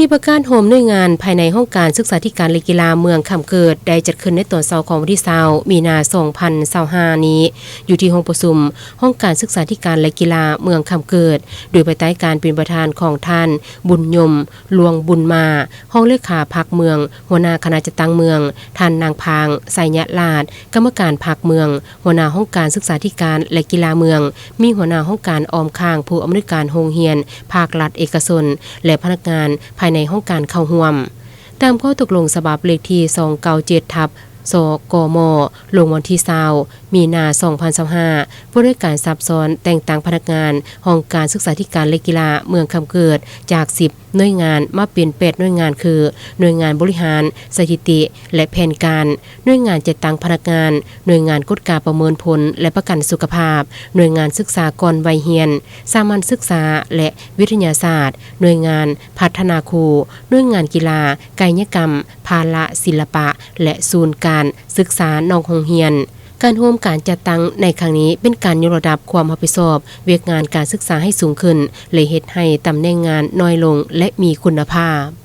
ທີ່ປະກາດໂຮມໜ່ວຍງານພາຍໃນຫ້ອງການສຶກສາທິການ ແລະ ກິລາເມືອງຄຳເກີດ ໄດ້ຈັດຂຶ້ນໃນຕອນເຊົ້າຂອງວັນທີຊາວ ມີນາ ສອງພັນຊາວຫ້ານີ້ ຢູ່ທີ່ຫ້ອງປະຊຸມຫ້ອງການສຶກສາທິການ ແລະ ກິລາເມືອງຄຳເກີດ ໂດຍພາຍໃຕ້ການເປັນປະທານຂອງທ່ານ ບຸນຍົມ ລວງບຸນມາ ຮອງເລຂາພັກເມືອງ, ຫົວໜ້າຄະນະຈັດຕັ້ງເມືອງ, ທ່ານນາງ ພາງ ໄຊຍະລາດ ກຳມະການພັກເມືອງ, ຫົວໜ້າຫ້ອງການສຶກສາທິການ ແລະ ກິລາເມືອງ, ມີຫົວໜ້າຫ້ອງການອ້ອມຂ້າງ, ຜູ້ອຳນວຍການໂຮງຮຽນ, ພາກລັດເອກະຊົນ ແລະ ພະນັກງານພາຍໃນຫ້ອງການເຂົ້າຮ່ວມ. ຕາມຂໍ້ຕົກລົງສະບັບເລກທີສອງເກົ້າເຈັດ ທັບ ສກມ ລົງວັນທີຊາວ ມີນາ ສອງພັນຊາວຫ້າ ວ່າດ້ວຍການສັບຊ້ອນແຕ່ງຕັ້ງພະນັກງານຫ້ອງການສຶກສາທິການ ແລະ ກິລາເມືອງຄຳເກີດ ຈາກສິບໜ່ວຍງານມາເປັນແປດໜ່ວຍງານ ຄື ໜ່ວຍງານບໍລິຫານ, ສະຖິຕິ ແລະ ແຜນການ, ໜ່ວຍງານຈັດຕັ້ງພະນັກງານ, ໜ່ວຍງານກວດກາປະເມີນຜົນ ແລະ ປະກັນສຸຂະພາບ, ໜ່ວຍງານສຶກສາກ່ອນໄວຮຽນ, ສາມັນສຶກສາ ແລະ ວິທະຍາສາດ, ໜ່ວຍງານພັດທະນາຄູ, ໜ່ວຍງານກິລາ, ກາຍະກຳ, ພາລະ, ສິລະປະ ແລະ ສູນການສຶກສານອກໂຮງຮຽນ. ການໂຮມການຈັດຕັ້ງໃນຄັ້ງນີ້ ເປັນການຍົກລະດັບຄວາມຮັບຜິດຊອບວຽກງານການສຶກສາໃຫ້ສູງຂຶ້ນ ແລະ ເຮັດໃຫ້ຕຳແໜ່ງງານນ້ອຍລົງ ແລະ ມີຄຸນນະພາບ.